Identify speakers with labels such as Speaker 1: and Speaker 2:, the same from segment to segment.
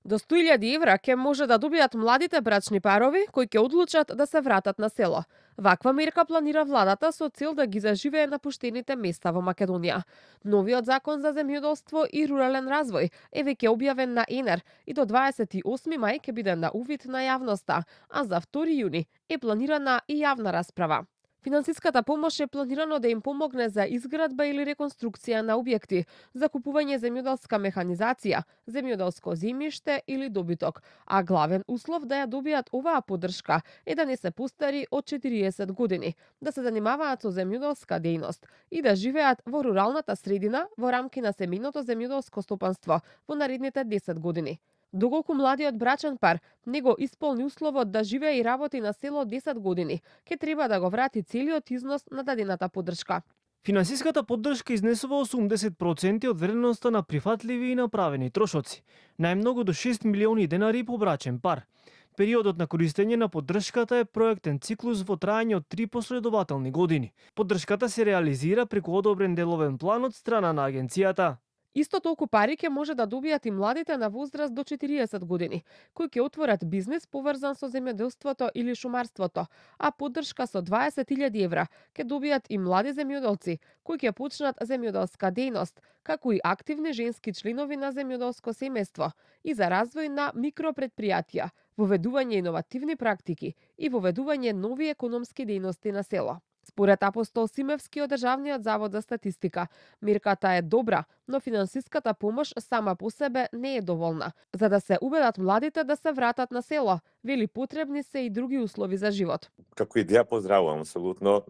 Speaker 1: До 100.000 евра ќе може да добијат младите брачни парови кои ќе одлучат да се вратат на село. Ваква мерка планира владата со цел да ги заживее напуштените места во Македонија. Новиот закон за земјоделство и рурален развој е веќе објавен на ЕНЕР и до 28 мај ќе биде на увид на јавноста, а за 2 јуни е планирана и јавна расправа. Финансиската помош е планирано да им помогне за изградба или реконструкција на објекти, за купување земјоделска механизација, земјоделско земјиште или добиток, а главен услов да ја добијат оваа поддршка е да не се постари од 40 години, да се занимаваат со земјоделска дејност и да живеат во руралната средина во рамки на семејното земјоделско стопанство во наредните 10 години. Доколку младиот брачен пар не го исполни условот да живее и работи на село 10 години, ќе треба да го врати целиот износ на дадената поддршка.
Speaker 2: Финансиската поддршка изнесува 80% од вредноста на прифатливи и направени трошоци, најмногу до 6 милиони денари по брачен пар. Периодот на користење на поддршката е проектен циклус во траење од 3 последователни години. Поддршката се реализира преку одобрен деловен план од страна на агенцијата.
Speaker 1: Исто толку пари ќе може да добијат и младите на возраст до 40 години, кои ќе отворат бизнис поврзан со земјоделството или шумарството, а поддршка со 20.000 евра ќе добијат и млади земјоделци, кои ќе почнат земјоделска дејност, како и активни женски членови на земјоделско семејство и за развој на микропредпријатија, воведување иновативни практики и воведување нови економски дејности на село. Според Апостол Симевски од Државниот завод за статистика, мерката е добра, но финансиската помош сама по себе не е доволна. За да се убедат младите да се вратат на село, вели потребни се и други услови за живот.
Speaker 3: Како идеја поздравувам апсолутно,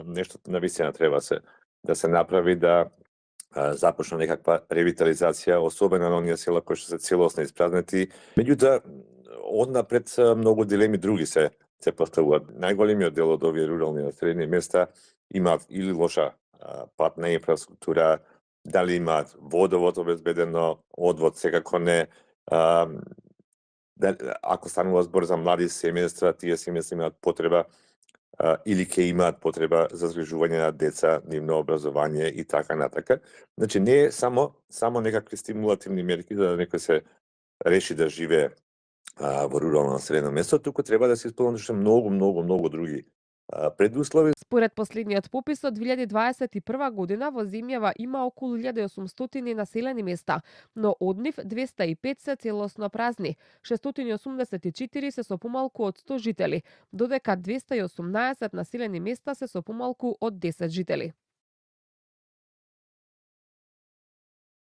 Speaker 3: нешто навистина треба да се направи, да започне некаква ревитализација, особено на оние села кои што се целосно испразнети. Меѓутоа, однапред многу дилеми други се поставуваат. Најголемиот дел од овие рурални населени места имаат или лоша патна инфраструктура, дали имаат водовод обезбедено, одвод секако не. Ако станува збор за млади семејства, тие семејства имаат потреба или ќе имаат потреба за згрижување на деца, нивно образование и така натака. Значи не е само некакви стимулативни мерки за да некој се реши да живее во рурално населено место, туку треба да се исполнат многу други предуслови.
Speaker 1: Според последниот попис од 2021 година во земјава има околу 1800 населени места, но од нив 205 се целосно празни, 684 се со помалку од 100 жители, додека 218 населени места се со помалку од 10 жители.